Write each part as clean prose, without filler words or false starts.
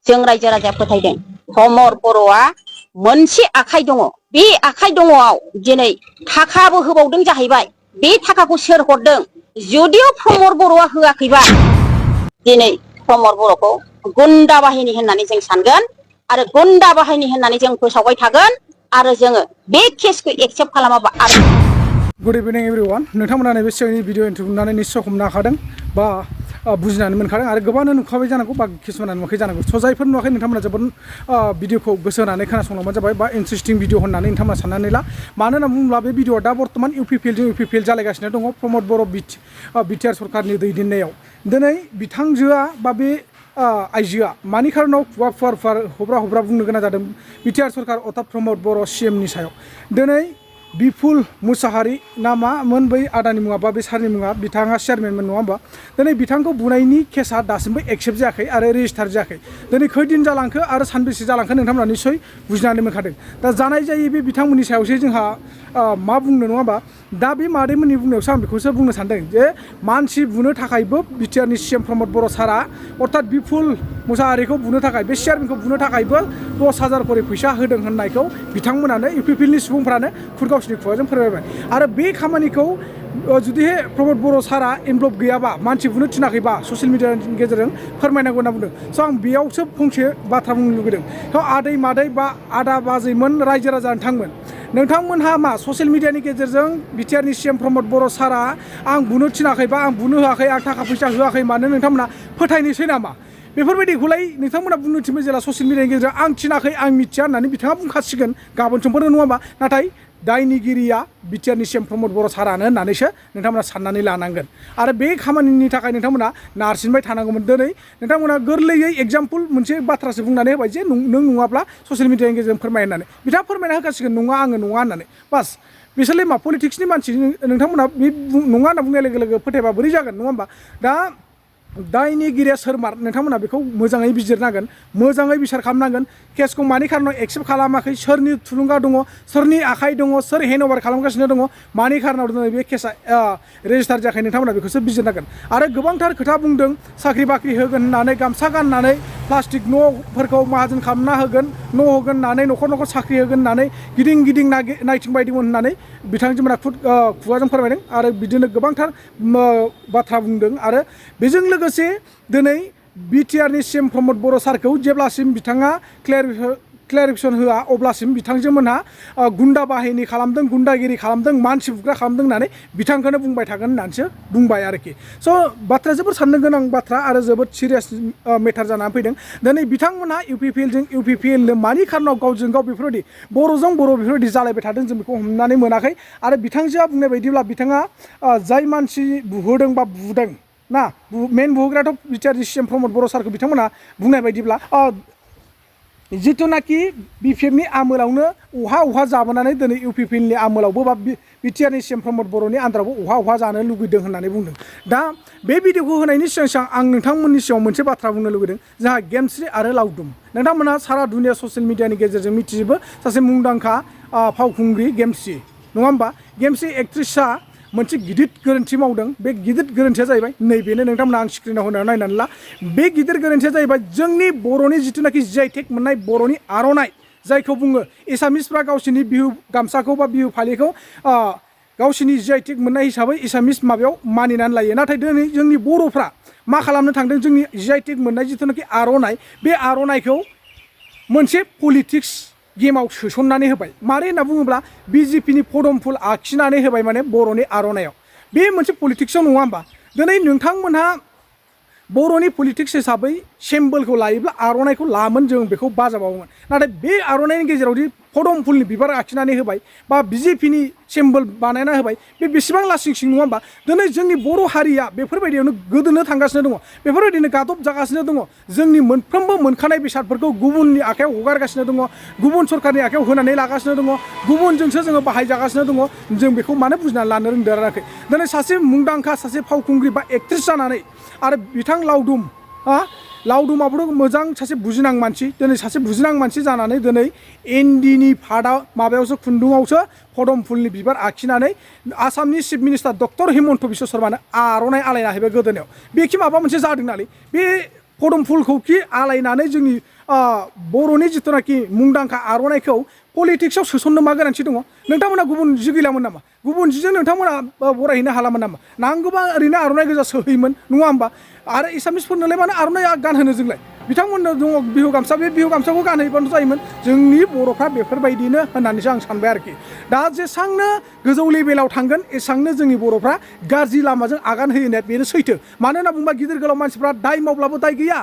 जों रायजो राजाया फोथायदों प्रमद बर'आ मोनसे आखाइ दङ बे आखाइ दङआव दिनै थाखाबो होबावदों जाहैबाय बे थाखाखौ सोर हरदों जुदिও प्रमद बर'आ होआखैबा दिनै प्रमद बर'खौ गुन्दा बाहिनी होननानै जों सानगोन आरो गुन्दा बाहिनी होननानै जों फोसावबाय थागोन आरो जोङो बे केसखौ एक्सेप्ट खालामाबा आरो गुड इभिनिं एभरिवान नोंथांमोना नैबे सिगांनि भिडिअ इन्टारभिउ नुनानै निस्सय हमनो हाखादों बा बुजिनानै मोनखादों आरो गोबाङानो नुखाबाय जानांगौ बा किसुमाना नुवाखै जानांगौ स' जायफोर नुवाखै नोंथांमोना जोबोद भिडिअखौ गोसो होनानै खोनासंलांबानो जाबाय बा इन्टारेस्टिं भिडिअ होननानै नोंथांमोना साननानै ला मानो होनना बुङोब्ला बे भिडिअआ दा बर्थमान UPPL जालायगासिनो दङ प्रमद बर' BTR सरकारनि दैदेननायाव दिनै बिथांजोआ बा बे आइजोआ मानि खारनाव खुगा फुवार हब्रा बुंनो गोनां जादों BTR सरकार अर्थात प्रमद बर' CMनि सायाव दिनै बिपुल मुसाहारि ना मामोन बै आदानि मुङा बा बे सारनि मुङा बिथाङा चेयारमेनमोन नङा होमबा दिनै बिथांखौ बुनायनि केसा दासिमबो एक्सेप्ट जायाखै आरो रेजिस्टार जायाखै दिनै खैदिन जालांखो आरो सानबेसे जालांखो नोंथांमोना निस्सय बुजिनानै मोनखादों दा जानाय जायै बे बिथांमोननि सायावसो जोंहा मा बुंनो नङा होमबा दा बे मादैमोननि बुंनायावसो आं बेखौसो बुंनो सानदों जे मानसि बुनो थाखायबो BTRनि CM प्रमद बर' सारा अर्थात बिपुल मुसाहारिखौ बुनो थाखाय बे चेयारमेनखौ बुनो थाखायबो 10,000 करि फैसा होदों होननायखौ बिथांमोनानो UPPLनि सुबुंफ्रानो गावसिनि खुगाजों फोरमायबाय आरो बे खामानिखौ जुदि प्रमद बर' सारा इनभल्भ गैयाबा मानसि बुनो थिनाखैबा ससियेल मिडियानि गेजेरजों फोरमायनांगौ होनना बुंदों स' आं बेयावसो फंसे बाथ्रा बुंनो लुगैदों थ' आदै मादै बा आदा बाजैमोन रायजो राजा नोंथांमोनहा मा ससियेल मिडियानि गेजेरजों BTRनि CM प्रमद बर' सारा आं बुनो थिनाखैबा आं बुनो होआखै आं थाखा फैसा होआखै मानो नोंथांमोना फोथायनोसै नामा बेफोरबायदिखौलाय नोंथांमोना बुंनो थिनबाय जेला ससियेल मिडियानि गेजेरजों आं थिनाखै आं मिथिया होननानै बिथाङा बुंखासिगोन गाबोन समफोर नङा होमबा नाथाय दायनिगिरिया BTRनि CM प्रमद बर' सारानो होननानैसो नोंथांमोना साननानै लानांगोन आरो बे खामानिनि थाखाय नोंथांमोना नारसिनबाय थानांगौमोन दिनै नोंथांमोना गोरलैयै एग्जाम्पल मोनसे बाथ्रासो बुंनानै होबाय जे नों नङाब्ला ससियेल मिडियानि गेजेरजों फोरमाय होननानै बिथाङा फोरमायना होखासिगोन नङा आङो नङा होननानै बास बिसोरलाय मा पलिटिक्सनि मानसि नोंथांमोना बे नङा होनना बुंनाय लोगो लोगो फोथायबा बोरै जागोन नङा होमबा दा दायनिगिरिया सोरमार नोंथांमोना बेखौ मोजाङै बिजिरनांगोन मोजाङै बिसार खालामनांगोन केसखौ मानि खारनाव एक्सेप्ट खालामाखै सोरनि थुलुंगा दङ सोरनि आखाइ दङ सोर हेन्डअभार खालामगासिनो दङ मानि खारनाव दिनै बे केसा रेजिस्टार जायाखै नोंथांमोना बेखौसो बिजिरनांगोन आरो गोबांथार खोथा बुंदों साख्रि बाख्रि होगोन होननानै गामसा गाननानै प्लास्टिक न'फोरखौ माहाजोन खालामना होगोन न' होगोन होननानै न'खर साख्रि होगोन होननानै गिदिं नायथिंबायदोंमोन होननानै बिथांजोमोना खुगाजों फोरमायदों आरो बिदिनो गोबांथार बाथ्रा बुंदों आरो बेजों लोगोसे दिनै BTRनि CM प्रमद बर' सारखौ जेब्लासिम बिथाङा क्लेरिफिकेसन होआ अब्लासिम बिथांजोमोनहा गुन्दा बाहिनी खालामदों गुन्दागिरि खालामदों मानसि बुग्रा खालामदों होननानै बिथांखौनो बुंबाय थागोन होननानैसो बुंबाय आरोखि स' बाथ्राया जोबोद साननो गोनां बाथ्रा आरो जोबोद सिरियास मेटार जानानै फैदों दिनै बिथांमोनहा UPPL मानि खारनाव गावजों गाव बेफोरबायदि बर'जों बर' बेफोरबायदि जालायबाय थादों जों बेखौ हमनानै मोनाखै आरो बिथांजोआ बुंनाय बायदिब्ला बिथाङा जाय मानसि बुहोदों बा बुदों ना मेन बुहोग्रायाथ' BTRनि CM प्रमद बर' सारखौ बिथांमोना बुंनाय बायदिब्ला जिथुनाखि BPFनि आमोलावनो अहा जाबोनानै दिनै UPPLनि आमोलावबो बा BTRनि CM प्रमद बर'नि आन्दारावबो अहा जानो लुगैदों होननानै बुंदों दा बे भिडिअखौ होनायनि सिगां आं नोंथांमोननि सिगाङाव मोनसे बाथ्रा बुंनो लुगैदों जोंहा गेमस्रि आरो लावदुम नोंथांमोनहा सारा दुनिया ससियेल मिडियानि गेजेरजों मिथिजोबो सासे मुंदांखा फावखुंग्रि गेमस्रि नङा होमबा गेमस्रि एक्ट्रिसआ मोनसे गिदिर गोरोन्थि मावदों बे गिदिर गोरोन्थिया जाहैबाय नैबेनो नोंथांमोना आं स्क्रिनाव होनायाव नायनानै ला बे गिदिर गोरोन्थिया जाहैबाय जोंनि बर'नि जिथुनाखि GI मोननाय बर'नि आर'नाइ जायखौ बुङो एसामिसफ्रा गावसिनि बिहु गामसाखौ बा बिहु फालिखौ गावसिनि GI मोननाय हिसाबै एसामिस माबायाव मानिनानै लायो नाथाय दिनै जोंनि बर'फ्रा मा खालामनो थांदों जोंनि GI मोननाय जिथुनाखि आर'नाइ बे आर'नाइखौ मोनसे पलिटिक्स गेमाव सोसननानै होबाय मारै होनना बुङोब्ला BJPनि फदमफुल आखिनानै होबाय माने बर'नि आर'नाइयाव बे मोनसे पलिटिक्सआव नङा होमबा दिनै नोंथांमोनहा बर'नि पलिटिक्स हिसाबै सिम्बलखौ लायोब्ला आर'नाइखौ लामोन जों बेखौ बाजाबावोमोन नाथाय बे आर'नाइनि गेजेरावदि फदमफुलनि बिबार आखिनानै होबाय बा BJPनि सिम्बल बानायना होबाय बे बेसेबां लासिं नङा होमबा दिनै जोंनि बर' हारिया बेफोरबायदियावनो गोदोनो थांगासिनो दङ बेफोरबायदिनो गादब जागासिनो दङ जोंनि मोनफ्रोमबो मोनखानाय बेसादफोरखौ गुबुननि आखायाव हगारगासिनो दङ गुबुन सरकारनि आखायाव होनानै लागासिनो दङ गुबुनजोंसो जोङो बाहायजागासिनो दङ जों बेखौ मानो बुजिनानै लानो रोंदेराखै दिनै सासे मुंदांखा सासे फावखुंग्रि बा एक्ट्रिस जानानै आरो बिथां लावदुमाबोथ' मोजां सासे बुजिनां मानसि दिनै सासे बुजिनां मानसि जानानै दिनै इन्दिनि फादा माबायावसो खुन्दुङावसो फदमफुलनि बिबार आखिनानै आसामनि chief minister doctor Himanta Biswa शर्मानो आर'नाइ आलायना होबाय गोदोनायाव बेखि माबा मोनसे जादों नालाय बे पदम फुलखौ कि आलायनानै जोंनि बर'नि जिथुनाखि मुंदांखा आर'नाइखौ पलिटिक्सआव सोसननो मा गोनांथि दङ नोंथांमोना गुबुन जि गैलामोन नामा गुबुन जिजों नोंथांमोना बरायहैनो हालामोन नामा नांगौबा ओरैनो आर'नाइ गोजा सोहैयोमोन नङा होमबा आरो एसामिसफोरनोलाय मानो आर'नाइ गानहोनो जोंलाय बिथांमोननो दङ बिहु गामसा बे बिहु गामसाखौ गानहैबानो जायोमोन जोंनि बर'फ्रा बेफोरबायदिनो होननानैसो आं सानबाय आरोखि दा जेसांनो गोजौ लेभेलाव थांगोन एसांनो जोंनि बर'फ्रा गाज्रि लामाजों आगान होयोना बेनो सैथो मानो होनना बुङोबा गिदिर गोलाव मानसिफ्रा दाय मावब्लाबो दाय गैया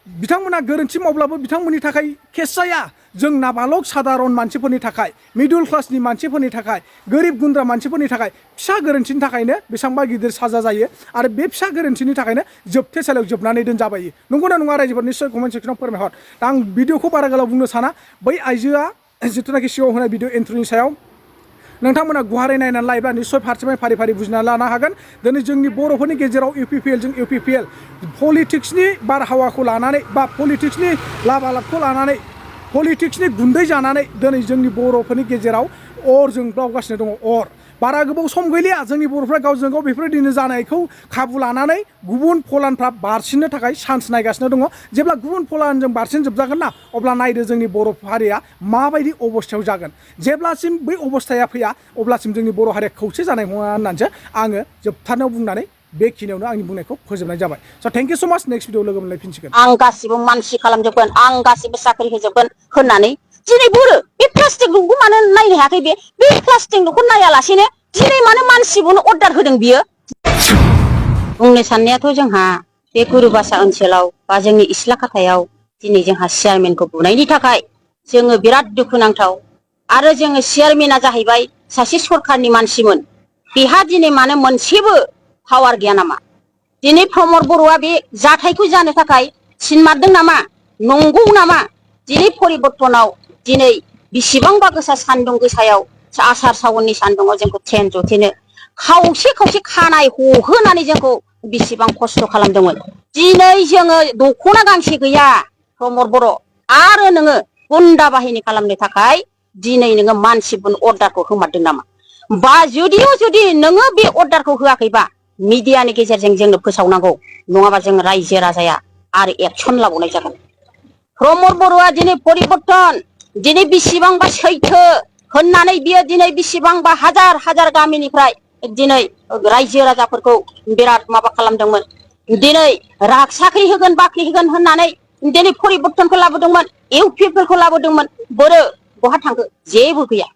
बिथांमोना गोरोन्थि मावब्लाबो बिथांमोननि थाखाय केस जाया जों नाबालक सादारन मानसिफोरनि थाखाय मिडल क्लासनि मानसिफोरनि थाखाय गोरिब गुन्द्रा मानसिफोरनि थाखाय फिसा गोरोन्थिनि थाखायनो बेसेबांबा गिदिर साजा जायो आरो बे फिसा गोरोन्थिनि थाखायनो जोबथेसालियाव जोबनानै दोनजाबायो नंगौना नङा रायजोफोर निस्सय कमेन्ट सेक्सनाव फोरमायहर दा आं भिडिअखौ बारा गोलाव बुंनो साना बै आइजोआ जिथुनाखि सिगाङाव होनाय भिडिअ एन्ट्रिनि सायाव नोंथांमोना गुवारै नायनानै लायोब्ला निस्सय फारसेनिफ्राय फारि फारि बुजिना लानो हागोन दिनै जोंनि बर'फोरनि गेजेराव UPPL पलिटिक्सनि बारहावाखौ लानानै बा पलिटिक्सनि लाबा लाबखौ लानानै पलिटिक्सनि गुन्दै जानानै दिनै जोंनि बर'फोरनि गेजेराव अर जोंब्लावगासिनो दङ अर बारा गोबाव सम गैलिया जोंनि बर'फ्रा गावजों गाव बेफोरबायदिनो जानायखौ खाबु लानानै गुबुन फलानफ्रा बारसिननो थाखाय चान्स नायगासिनो दङ जेब्ला गुबुन फलानजों बारसिन जोबजागोन ना अब्ला नायदो जोंनि बर' हारिया माबायदि अबस्थायाव जागोन जेब्लासिम बै अबस्थाया फैया अब्लासिम जोंनि बर' हारिया खौसे जानाय नङा होननानैसो आङो जोबथारनायाव बुंनानै बेखिनियावनो आंनि बुंनायखौ फोजोबनाय जाबाय स' थेंक इउ स' माच नेक्स्ट भिडिअ लोगो मोनलायफिनसिगोन आं गासिबो मानसि खालामजोबगोन आं गासिबो साख्रि होजोबगोन होननानै दिनै बुरो बे प्लास्टिक न'खौ मानो नायनो हायाखै बे प्लास्टिक न'खौ नायालासेनो दिनै मानो मानसि बुनो अर्डार होदों बियो बुंनो साननायाथ' जोंहा बे गुरुबासा ओनसोलाव बा जोंनि इस्लाखाथायाव दिनै जोंहा चेयारमेनखौ बुनायनि थाखाय जोङो बिराद दुखुनांथाव आरो जोङो चेयारमेना जाहैबाय सासे सरखारनि मानसिमोन बेहा दिनै मानो मोनसेबो पावार गैया नामा दिनै प्रमद बर'आ बे जाथायखौ जानो थाखाय सिनमारदों नामा नंगौ नामा दिनै परिबर्तनाव दिनै बेसेबांबा गोसा सान्दुं गोसायाव आसार सावननि सान्दुङाव जोंखौ ट्रेन जथेनो खावसे खावसे खानाय हहोनानै जोंखौ बेसेबां खस्थ' खालामदोंमोन दिनै जोङो दख'ना गांसे गैया प्रमद बर' आरो नोङो गुन्दा बाहिनी खालामनो थाखाय दिनै नोङो मानसि बुनो अर्डारखौ होमारदों नामा बा जुदि नोङो बे अर्डारखौ होआखैबा मिडियानि गेजेरजों जोंनो फोसावनांगौ नङाबा जों रायजो राजाया आरो एक्सन लाबावनाय जागोन प्रमद बर'आ दिनै परिबर्तन दिनै बेसेबांबा सैथो होननानै बियो दिनै बेसेबांबा हाजार हाजार गामिनिफ्राय दिनै रायजो राजाफोरखौ बिराद माबा खालामदोंमोन दिनै साख्रि होगोन बाख्रि होगोन होननानै दिनै परिबर्तनखौ लाबोदोंमोन UPPLखौ लाबोदोंमोन बोरो बहा थांखो जेबो गैया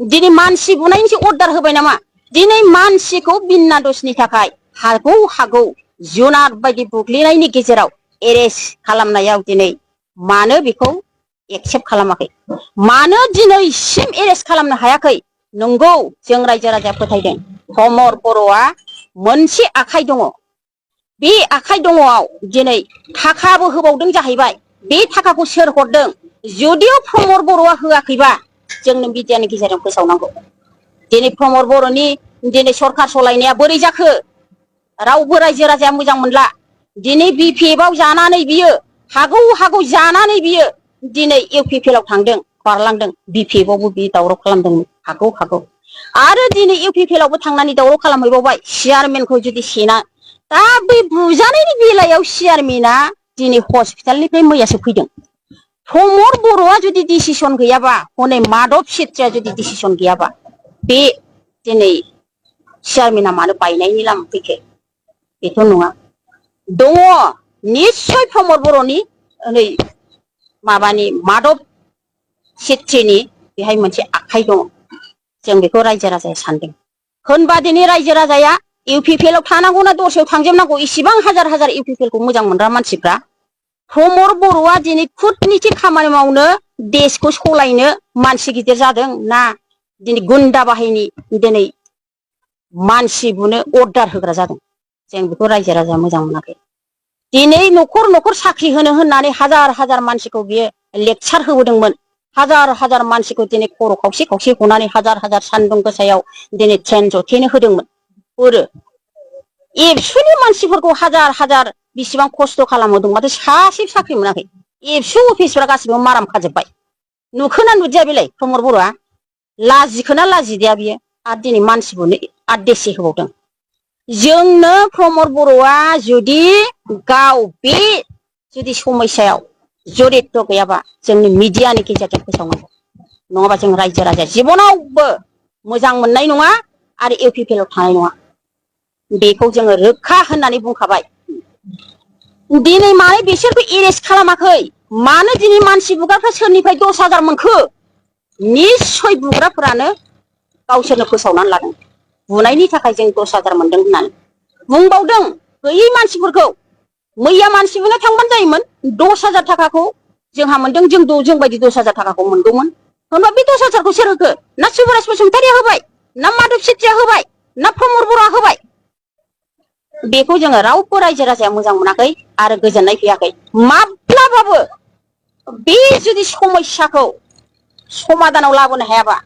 दिनै मानसि बुनायनिसो अर्डार होबाय नामा दिनै मानसिखौ बिना दसनि थाखाय हागौ जुनार बायदि बुग्लिनायनि गेजेराव एरेस्ट खालामनायाव दिनै मानो बेखौ एक्सेप्ट खालामाखै मानो दिनैसिम एरेस्ट खालामनो हायाखै नंगौ जों रायजो राजाया फोथायदों प्रमद बर'आ मोनसे आखाइ दङ बे आखाइ दङआव दिनै थाखाबो होबावदों जाहैबाय बे थाखाखौ सोर हरदों जुदिअ प्रमद बर'आ होआखैबा जोंनो मिडियानि गेजेरजों फोसावनांगौ दिनै प्रमद बर'नि दिनै सरखार सलायनाया बोरै जाखो रावबो रायजो राजाया मोजां मोनला दिनै BPFआव जानानै बियो हागौ जानानै बियो दिनै UPPLआव थांदों बारलांदों BPFआवबो बि दावराव खालामदोंमोन हागौ आरो दिनै UPPLआवबो थांनानै दावराव खालामहैबावबाय चेयारमेनखौ जुदि सेना दा बै बुजानायनि बेलायाव चेयारमेना दिनै हस्पिटालनिफ्राय मैयासो फैदों प्रमद बर'आ जुदि डिसिसन गैयाबा हनै माधब सेत्रिया जुदि डिसिसन गैयाबा बे दिनै चेयारमेना मानो बायनायनि लामा फैखो बेथ' नङा दङ निस्सय प्रमद बर'नि नै माबानि माधब सेत्रिनि बेहाय मोनसे आखाइ दङ जों बेखौ रायजो राजाया सानदों होनबा दिनै रायजो राजाया UPPLआव थानांगौना दस्रायाव थांजोबनांगौ इसिबां हाजार हाजार UPPLखौ मोजां मोनग्रा मानसिफ्रा प्रमद बर'आ दिनै कुटनिथि खामानि मावनो देशखौ सलायनो मानसि गिदिर जादों ना दिनै गुन्दा बाहिनी दिनै मानसि बुनो अर्डार होग्रा जादों जों बेखौ रायजो राजाया मोजां मोनाखै दिनै न'खर साख्रि होनो होननानै हाजार हाजार मानसिखौ बियो लेक्सार होबोदोंमोन हाजार हाजार मानसिखौ दिनै खर' खावसे हनानै हाजार हाजार सान्दुं गोसायाव दिनै ट्रेन जथेनो होदोंमोन बोरो एबसुनि मानसिफोरखौ हाजार हाजार बेसेबां खस्थ' खालामहोदों माथो सासे साख्रि मोनाखै एबसु अफिसफ्रा गासिबो माराम खाजोब्बाय नुखोना नुदिया बेलाय प्रमद बर'आ लाजिखोना लाजिदिया बियो आरो दिनै मानसि बुनो आरो देसि होबावदों जोंनो प्रमद बर'आ जुदि गाव बे जुदि समस्यायाव जरित गैयाबा जोंनि मिडियानि गेजेरजों फोसावनांगौ नङाबा जों रायजो राजा जिबनावबो मोजां मोननाय नङा आरो UPPL आव थानाय नङा बेखौ जोङो रोखा होननानै बुंखाबाय दिनै मानो बिसोरखौ एरेस्ट खालामाखै मानो दिनै मानसि बुग्राफ्रा सोरनिफ्राय 10,000 मोनखो निस्सय बुग्राफोरानो गावसोरनो फोसावनानै लादों बुनायनि थाखाय जों 10,000 मोनदों होननानै बुंबावदों गैयै मानसिफोरखौ मैया मानसि बुनो थांबानो जायोमोन 10,000 थाखाखौ जोंहा मोनदों जों बायदि 10,000 थाखाखौ मोनगौमोन होनबा बे 10,000 खौ सोर होखो ना सुबारास बसुमतारिया होबाय ना माधब सेत्रिया होबाय ना प्रमद बर'आ होबाय बेखौ जोङो रावबो रायजो राजाया मोजां मोनाखै आरो गोजोननाय फैयाखै माब्लाबाबो बे जुदि समस्याखौ समाधानाव लाबोनो हायाबा